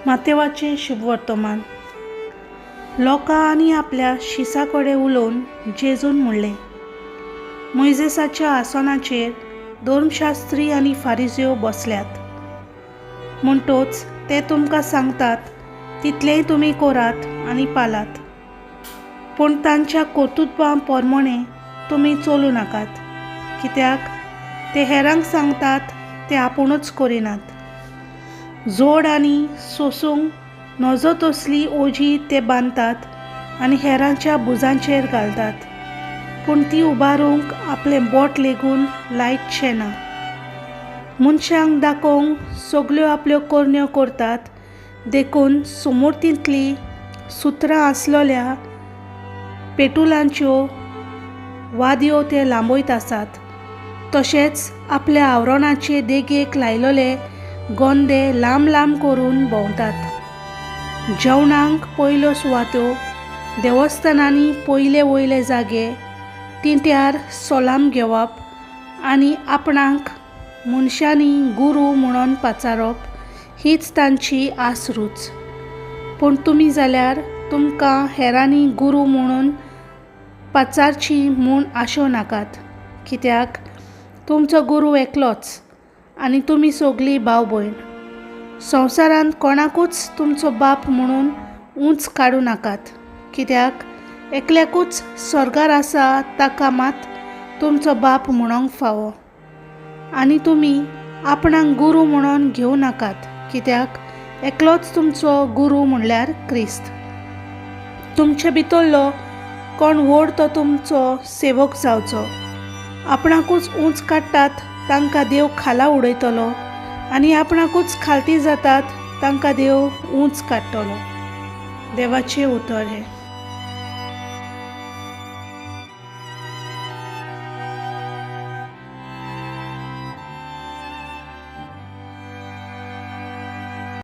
मातेवाचें शुभवर्तमान. लोकां आनी आपल्या शिसा कडेन उलोवन जेजून म्हणलें, मोयजेसाच्या आसनाचेर धर्मशास्त्री आनी फारिज्यो बसल्यात. म्हणटोच ते तुमकां सांगतात तितलेंय तुमी करात आनी पालात, पूण तांच्या कर्तुत्वां प्रमाणें तुमी चलूं नाकात, कित्याक ते हेरांक सांगतात ते आपुणूच करिनात. जोड आनी सोसूंक नजो तसली ओजी ते बांदतात आनी हेरांच्या भुजांचेर घालतात, पूण ती उबारूंक आपलें बोट लेगून लायतशें ना. मनशांक दाखोवंक सगल्यो आपल्यो करण्यो करतात, देखून सुमुर्तींतलीं सुत्रां आसलेल्या पेटुलांच्यो वादयो ते लांबयत आसात. तशेंच आपल्या आवरणाचे देगेक लायलेले गोंदे लांब लांब करून भोंवतात. जेवणाक पयल्यो सुवात्यो, देवस्थानांनी पयले वयले जागे, तिंट्यार सोलाम घेवप आनी आपणाक मनशांनी गुरू म्हणून पाचारप हीच तांची आसरूच. पूण तुमी जाल्यार तुमकां हेरांनी गुरू म्हणून पाचारची म्हूण आशो नाकात, कित्याक तुमचो गुरू एकलोच आनी तुमी सगलीं भाव भयण. संवसारांत कोणाकूच तुमचो बाप म्हणून उंच काडूं नाकात, कित्याक एकल्याकूच स्वर्गार आसा ताका मात तुमचो बाप म्हणोंक फावो. आनी तुमी आपणाक गुरू म्हणून घेवं नाकात, कित्याक एकलोच तुमचो गुरू म्हणल्यार क्रिस्त. तुमचे भितरलो कोण व्हड तो तुमचो सेवक जावचो. आपणाकूच उंच काडटात तांकां देव खाला उडयतलो आनी आपणाकूच खालती जातात तांकां देव उंच काडटलो. देवाचें उतर हें.